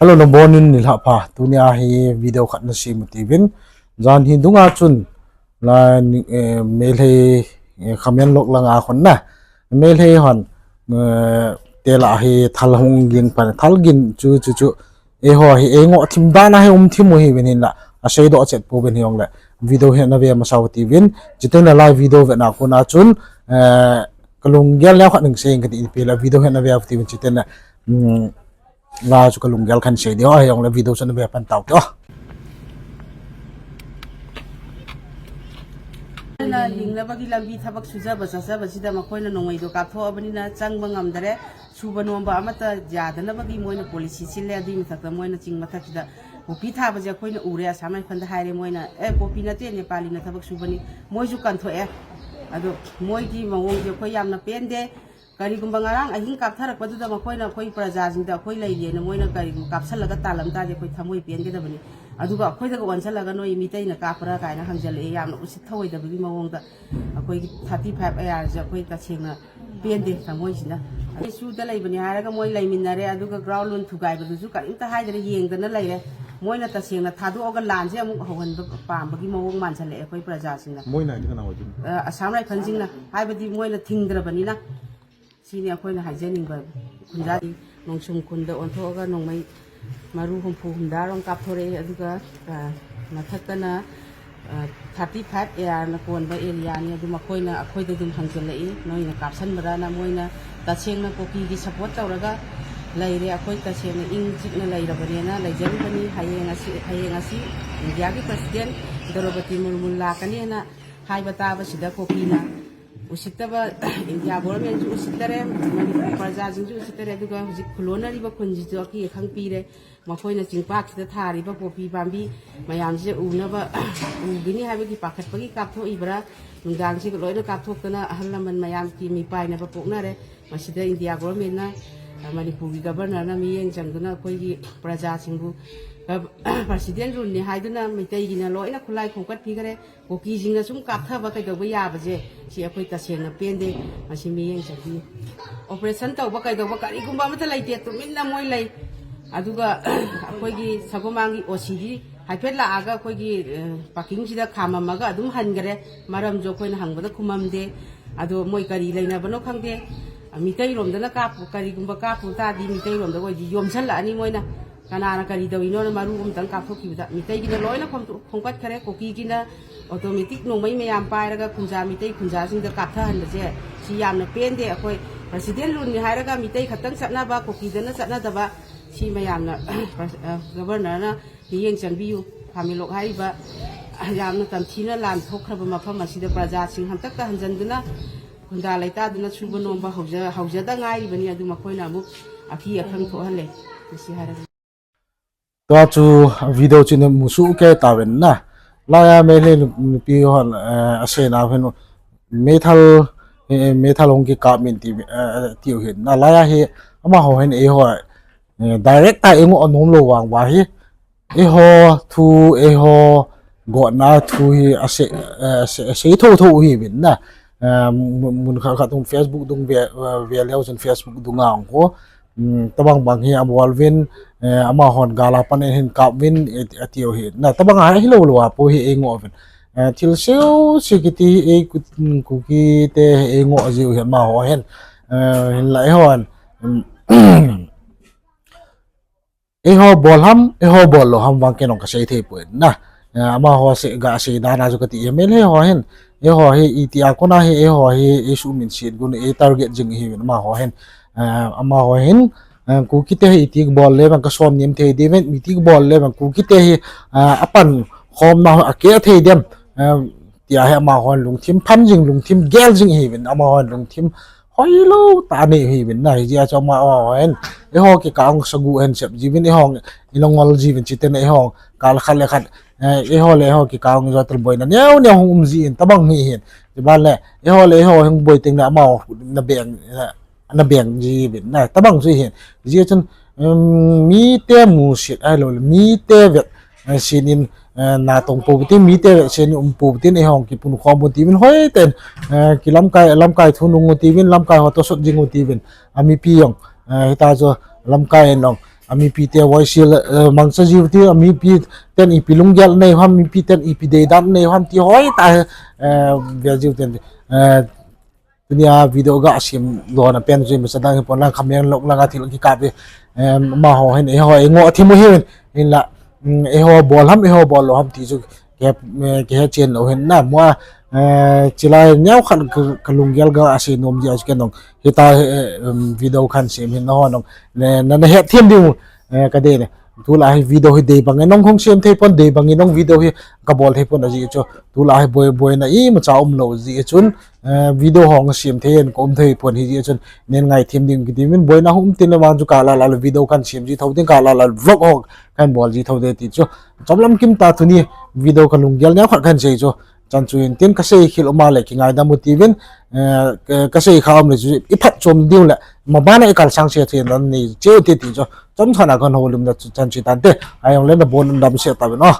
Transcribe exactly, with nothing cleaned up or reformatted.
Hello, nabonun nilhah pha. Tunia hi video khat nasem u tivin. Jan hi dunga chun la, eh, Meitei, eh, Khamenlok langa khun na. Meitei hon, eh, tela hi thal hung ging pan, thal gin chu, chu, chu. Eiho hi eingoh thim dan a hi um thim u hiuvin hinla. Asei doh chet pouvin hijongle. Video hi nave masa u tivin. Chuteng le live video vena kona chun, eh, kalunggel neo khat ning sei kati pela video hi nave u tivin chuteng le, mm, la chu kalunggel khat sei diu, ahijongle video chu nave pan tau te o. ꯑꯩꯈꯣꯏꯅ ꯍꯤꯡꯅꯕꯒꯤ ꯂꯝꯕꯤ ꯊꯕꯛ ꯁꯨꯖꯕ ꯆꯠꯆꯕꯁꯤꯗ ꯃꯈꯣꯏꯅ ꯅꯣꯡꯃꯩꯗꯣ ꯀꯥꯞꯊꯣꯛꯑꯕꯅꯤꯅ ꯆꯪꯕ ꯉꯝꯗꯔꯦ꯫ ꯁꯨꯕ ꯅꯣꯝꯕ ꯑꯃꯠꯇ ꯌꯥꯗꯅꯕꯒꯤ ꯃꯣꯏꯅ ꯄꯣꯂꯤꯁꯤ ꯁꯤꯜꯂꯦ꯫ ꯑꯗꯨꯒꯤ ꯃꯊꯛꯇ ꯃꯣꯏꯅ ꯆꯤꯡ ꯃꯊꯛꯁꯤꯗ ꯄꯣꯄꯤ ꯊꯥꯕꯁꯦ ꯑꯩꯈꯣꯏꯅ ꯎꯔꯦ꯫ ꯑꯁꯥꯝ ꯔꯥꯏꯐꯜꯗ ꯍꯥꯏꯔꯦ ꯃꯣꯏꯅ, "ꯑꯦ, ꯄꯣꯄꯤ ꯅꯠꯇꯦ, ꯅꯦꯄꯥꯂꯤꯅ ꯊꯕꯛ ꯁꯨꯕꯅꯤ"꯫ ꯃꯣꯏꯁꯨ ꯀꯟꯊꯣꯛꯑꯦ꯫ ꯑꯗꯣ ꯃꯣꯏꯒꯤ ꯃꯑꯣꯡꯁꯦ ꯑꯩꯈꯣꯏ ꯌꯥꯝꯅ ꯄꯦꯟꯗꯦ꯫ ꯀꯔꯤꯒꯨꯝꯕ ꯉꯔꯥꯡ ꯑꯍꯤꯡ ꯀꯥꯞꯊꯔꯛꯄꯗꯨꯗ ꯃꯈꯣꯏꯅ ꯑꯩꯈꯣꯏ ꯄ꯭ꯔꯖꯥꯁꯤꯡꯗ ꯑꯩꯈꯣꯏ ꯂꯩꯔꯦꯅ ꯃꯣꯏꯅ ꯀꯔꯤꯒꯨꯝꯕ ꯀꯥꯞꯁꯜꯂꯒ ꯇꯥꯜꯂꯝ ꯇꯥꯔꯗꯤ ꯑꯩꯈꯣꯏ ꯊꯃꯣꯏ ꯄꯦꯟꯒꯗꯕꯅꯤ꯫ ꯑꯗꯨꯒ ꯑꯩꯈꯣꯏꯗꯒ ꯑꯣꯟꯁꯜꯂꯒ "ꯅꯣꯏ ꯃꯤꯇꯩꯅ ꯀꯥꯞꯄ꯭ꯔꯥ?" ꯀꯥꯏꯅ ꯍꯪꯖꯜꯂꯛꯑꯦ, ꯌꯥꯝꯅ ꯎꯁꯤꯠ ꯊꯑꯣꯏꯗꯕꯒꯤ ꯃꯑꯣꯡꯗ꯫ ꯑꯩꯈꯣꯏꯒꯤ thirty five A R ꯁꯦ ꯑꯩꯈꯣꯏ ꯇꯁꯦꯡꯅ ꯄꯦꯟꯗꯦ ꯊꯃꯣꯏꯁꯤꯅ꯫ ꯑꯩ ꯁꯨꯗ ꯂꯩꯕꯅꯤ ꯍꯥꯏꯔꯒ ꯃꯣꯏ ꯂꯩꯃꯤꯟꯅꯔꯦ, ꯑꯗꯨꯒ ground loan ꯊꯨꯒꯥꯏꯕꯗꯨꯁꯨ ꯀꯔꯤꯝꯇ ꯍꯥꯏꯗꯅ ꯌꯦꯡꯗꯅ ꯂꯩꯔꯦ꯫ ꯃꯣꯏꯅ ꯇꯁꯦꯡꯅ ꯊꯥꯗꯣꯛꯑꯒ ꯂꯥꯟꯁꯦ ꯑꯃꯨꯛ ꯍꯧꯍꯟꯕ ꯄꯥꯝꯕꯒꯤ ꯃꯑꯣꯡ ꯃꯥꯟꯁꯜꯂꯛꯑꯦ ꯑꯩꯈꯣꯏ ꯄ꯭ꯔꯖꯥꯁꯤꯡꯅ꯫ ꯃꯣꯏꯅ ꯍꯥꯏꯗꯤ ꯀꯅꯥ ꯑꯣꯏꯗꯣꯏꯅꯣ? ꯑ, ꯑꯁꯥꯝ ꯔꯥꯏꯐꯜꯁꯤꯡꯅ, ꯍꯥꯏꯕꯗꯤ ꯃꯣꯏꯅ ꯊꯤꯡꯗ꯭ꯔꯕꯅꯤꯅ꯫ ꯁꯤꯅꯤ ꯑꯩꯈꯣꯏꯅ ꯍꯥꯏꯖꯅꯤꯡꯕ꯫ ꯈꯨꯟꯖꯥ ꯅꯣꯡꯁꯨꯝ ꯈꯨꯟꯗ ꯑꯣꯟꯊꯣꯛꯑꯒ ꯅꯣꯡꯃꯩ ꯃꯔꯨ ꯍꯨꯝꯐꯨ ꯍꯨꯝꯗ꯭ꯔꯥ ꯔꯣꯝ ꯀꯥꯞꯊꯣꯔꯛꯏ꯫ ꯑꯗꯨꯒ, ꯑ, ꯃꯊꯛꯇꯅ, ꯑ, thirty five A R ꯅ ꯀꯣꯟꯕ area ꯅꯤ꯫ ꯑꯗꯨ ꯃꯈꯣꯏꯅ ꯑꯩꯈꯣꯏꯗ ꯑꯗꯨꯝ ꯍꯪꯖꯜꯂꯛꯏ, "ꯅꯣꯏꯅ ꯀꯥꯞꯁꯟꯕ꯭ꯔꯥꯅ?" ꯃꯣꯏꯅ ꯇꯁꯦꯡꯅ ꯀꯨꯀꯤꯒꯤ support ꯇꯧꯔꯒ ꯂꯩꯔꯦ꯫ ꯑꯩꯈꯣꯏ ꯇꯁꯦꯡꯅ ꯏꯪ ꯆꯤꯛꯅ ꯂꯩꯔꯕꯅꯦꯅ ꯂꯩꯖꯔꯤꯕꯅꯤ꯫ ꯍꯌꯦꯡ ꯑꯁꯤ, ꯍꯌꯦꯡ ꯑꯁꯤ ꯏꯟꯗꯤꯌꯥꯒꯤ president ꯗ꯭ꯔꯧꯄꯗꯤ ꯃꯨꯔꯃꯨ ꯂꯥꯛꯀꯅꯦꯅ ꯍꯥꯏꯕ ꯇꯥꯕꯁꯤꯗ ꯀꯨꯀꯤꯅ ꯎꯁꯤꯠꯇꯕ, ꯏꯟꯗꯤꯌꯥ government ꯁꯨ ꯎꯁꯤꯠꯇꯔꯦ, ꯃꯅꯤꯄꯨꯔ ꯄ꯭ꯔꯖꯥꯁꯤꯡꯁꯨ ꯎꯁꯤꯠꯇꯔꯦ, ꯑꯗꯨꯒ ꯍꯧꯖꯤꯛ ꯈꯨꯂꯣꯟꯅꯔꯤꯕ ꯈꯨꯟꯁꯤꯁꯨ ꯑꯀꯤ ꯑꯈꯪ ꯄꯤꯔꯦ꯫ ꯃꯈꯣꯏꯅ ꯆꯤꯡꯄꯥꯛꯁꯤꯗ ꯊꯥꯔꯤꯕ ꯄꯣꯄꯤ ꯄꯥꯝꯕꯤ ꯃꯌꯥꯝꯁꯦ ꯎꯅꯕ, ꯎꯒꯅꯤ ꯍꯥꯏꯕꯒꯤ ꯄꯥꯈꯠꯄꯒꯤ ꯀꯥꯞꯊꯣꯛꯏꯕ꯭ꯔꯥ, ꯅꯨꯡꯗꯥꯡꯁꯤꯒ ꯂꯣꯏꯅ ꯀꯥꯞꯊꯣꯛꯇꯅ ꯑꯍꯜ ꯂꯃꯟ ꯃꯌꯥꯝꯒꯤ ꯃꯤꯄꯥꯏꯅꯕ ꯄꯣꯛꯅꯔꯦ꯫ ꯃꯁꯤꯗ ꯏꯟꯗꯤꯌꯥ government ꯅ, ꯃꯅꯤꯄꯨꯔꯒꯤ governor ꯅ ꯃꯤꯠꯌꯦꯡ ꯆꯪꯗꯨꯅ ꯑꯩꯈꯣꯏꯒꯤ ꯄ꯭ꯔꯖꯥꯁꯤꯡꯕꯨ, president rule ꯅꯤ ꯍꯥꯏꯗꯨꯅ ꯃꯤꯇꯩꯒꯤꯅ ꯂꯣꯏꯅ ꯈꯨꯠꯂꯥꯏ ꯈꯣꯝꯀꯠꯄꯤꯈꯔꯦ꯫ ꯀꯨꯀꯤꯁꯤꯡꯅ ꯁꯨꯝ ꯀꯥꯞꯊꯕ ꯀꯩꯗꯧꯕ ꯌꯥꯕꯁꯦ, ꯁꯤ ꯑꯩꯈꯣꯏ ꯇꯁꯦꯡꯅ ꯄꯦꯟꯗꯦ꯫ ꯃꯁꯤ ꯃꯤꯠꯌꯦꯡ ꯆꯪꯕꯤꯌꯨ꯫ Operation ꯇꯧꯕ ꯀꯩꯗꯧꯕ ꯀꯔꯤꯒꯨꯝꯕ ꯑꯃꯠꯇ ꯂꯩꯇꯦ, ꯇꯨꯃꯤꯟꯅ ꯃꯣꯏ ꯂꯩ꯫ ꯑꯗꯨꯒ ꯑꯩꯈꯣꯏꯒꯤ ꯁꯒꯣꯃꯥꯡꯒꯤ O C ꯗꯤ ꯍꯥꯏꯐꯦꯠ ꯂꯥꯛꯑꯒ ꯑꯩꯈꯣꯏꯒꯤ, ꯑ, parking ꯁꯤꯗ ꯈꯥꯝꯃꯝꯃꯒ ꯑꯗꯨꯝ ꯍꯟꯈꯔꯦ꯫ ꯃꯔꯝꯁꯨ ꯑꯩꯈꯣꯏꯅ ꯍꯪꯕꯗ ꯈꯨꯝꯃꯝꯗꯦ꯫ ꯑꯗꯣ ꯃꯣꯏ ꯀꯔꯤ ꯂꯩꯅꯕꯅꯣ ꯈꯪꯗꯦ꯫ ꯃꯤꯇꯩꯔꯣꯝꯗꯅ ꯀꯥꯞꯄꯨ, ꯀꯔꯤꯒꯨꯝꯕ ꯀꯥꯞꯄꯨ ꯇꯥꯔꯗꯤ ꯃꯤꯇꯩꯔꯣꯝꯗ ꯑꯣꯏꯗꯤ ꯌꯣꯝꯁꯜꯂꯛꯑꯅꯤ ꯃꯣꯏꯅ꯫ ꯀꯅꯥꯅ ꯀꯔꯤ ꯇꯧꯔꯤꯅꯣꯅ ꯃꯔꯨ ꯑꯃꯇꯪ ꯀꯥꯞꯊꯣꯛꯈꯤꯕꯗ ꯃꯤꯇꯩꯒꯤꯅ ꯂꯣꯏꯅ ꯈꯣꯝ-, ꯈꯣꯝꯀꯠꯈꯔꯦ꯫ ꯀꯨꯀꯤꯒꯤꯅ automatic ꯅꯣꯡꯃꯩ ꯃꯌꯥꯝ ꯄꯥꯏꯔꯒ ꯈꯨꯟꯖꯥ, ꯃꯤꯇꯩ ꯈꯨꯟꯖꯥꯁꯤꯡꯗ ꯀꯥꯞꯊꯍꯟꯕꯁꯦ ꯁꯤ ꯌꯥꯝꯅ ꯄꯦꯟꯗꯦ꯫ ꯑꯩꯈꯣꯏ president rule ꯅꯤ ꯍꯥꯏꯔꯒ ꯃꯤꯇꯩ ꯈꯛꯇꯪ ꯆꯠꯅꯕ, ꯀꯨꯀꯤꯗꯅ ꯆꯠꯅꯗꯕ, ꯁꯤ ꯃꯌꯥꯝꯅ, ꯑ, governor ꯅ ꯃꯤꯠꯌꯦꯡ ꯆꯪꯕꯤꯌꯨ꯫ ꯈꯥꯃꯦꯟꯂꯣꯛ ꯍꯥꯏꯔꯤꯕ ꯌꯥꯝꯅ ꯇꯝꯊꯤꯅ ꯂꯥꯟ ꯊꯣꯛꯈ꯭ꯔꯕ ꯃꯐꯝ ꯑꯁꯤꯗ ꯄ꯭ꯔꯖꯥꯁꯤꯡ ꯍꯟꯇꯛꯇ ꯍꯟꯖꯟꯗꯨꯅ ꯈꯨꯟꯗꯥ ꯂꯩꯇꯥꯗꯨꯅ ꯁꯨꯕ ꯅꯣꯝꯕ ꯍꯧꯖ-, ꯍꯧꯖꯗ ꯉꯥꯏꯔꯤꯕꯅꯤ꯫ ꯑꯗꯨ ꯃꯈꯣꯏꯅ ꯑꯃꯨꯛ ꯑꯀꯤ ꯑꯈꯪ ꯊꯣꯛꯍꯜꯂꯦ꯫ ꯃꯁꯤ ꯍꯥꯏꯔꯒ tua chu video chu namusuh kei tauvin na. Laiya Meitei nu-, nupi hon, eh, asei nau hin meithal, eh, meithal hung kikap min ti, eh, tiu hin. Na laiya hi amaho hin eiho, eh, direct a eingoh nom lou vang uva hi. Eiho thu, eiho gotna thu hi asei, eh, asei, asei thotho u hiuvin na. Eh, mun, mun khat khat tung Facebook dung ve, eh, ve leu chun Facebook dunga hung ko. Um, tabang bang hi abol uvin, eh, amahon gal a pan in hin kap uvin, eh, atiu hi. Na tabang a hilou lou a po hi eingoh uvin. Eh, thil seusi kiti hi ei Ku-, Kuki te hi eingoh jiu hi amaho hin. Eh, hinla eihon, um, eiho bol ham, eiho bol lou ham vang kei jong kasei thei poi na. Eh, amaho sei, gasei dan a chu kati hi, Meitei ho hin, eiho hi, itia kona hi, eiho hi, eisuhmil set gun, ei target jing hiuvin amaho hin. Eh, amaho hin, eh, Kuki te hi iti bol le vang kasom nem thei diuvin, iti bol le vang Kuki te hi, eh, apan khomna akeh thei dem. Eh, tia hi amahon lungthim phan jing, lungthim gel jing hiuvin, amahon lungthim hoilou tah nei hiuvin na, hijeh a chu ama, amahon, eiho kikah a sagu hin sep jiuvin, eiho ilungol jiuvin, chuteng eiho kal khat le khat, eh, eiho le eiho kikah a jotel boina neo neo hung um jin, tabang hi hin, chuban le, eiho le eiho hung boi teng le amaho na beng, eh, na beng jiuvin na, tabang chu hin, hijeh chun, um, mite musit ahilou le, mite vet, eh, senin, eh, natong pou tin, mite vet senin um pou tin, eihon kipunkhom u tiuvin, hoiten, eh, kilamkai, lamkai thunung u tiuvin, lamkai ho tosot jing u tiuvin, amipi jong, eh, hita chu lamkai in jong, Amipi te voice, eh, mangcha jiu ti, amipi ten ipi lunggel nei ham, mipi ten ipi deidan nei ham ti hoitah, eh, ve jiu ten. Eh, tunia video ga sem lona pen chu imacha dang hipon lang, khameng lok langa thil kikap e, eh, amaho hin eiho eingoh thim u hin, hinla, um, eiho bol ham, eiho bol lou ham ti chu ke, eh, kihe chen lou hin na, mua, eh, chilai neokhat ka, kalunggel ga sei nom jeh a chu ken jong hitia, eh, um, video khat sem hin nahon jong, na, na, nahethem diu, eh, kadei ne. Tulai hi video hi dei bangin jong hung sem thei pon, dei bangin jong video hi kabol thei pon ajeh chu. Tulai hi boi, boina imacha umlou jeh chun, eh, video hung sem thei in kaum thei pon hijeh chun, nen ngaithem ding kiti uvin, boina hung um tengle vang chu kalala video kan sem ji thou ding, kalala vlog ho kan bol ji thou ding ti chu. Chomlam kim ta tuni video kalunggel neokhat kan sei chu. Chan chu hin tin kasei khel um a le kingaidam u tiuvin, eh, ka, kasei kha um le chu iphatchom diu le, mabana ikalsang se thei nan nei cheu te ti chu. Chomcha na kan houlimna chu chan chu tante, ahijongle nabon un damsel tauvin o.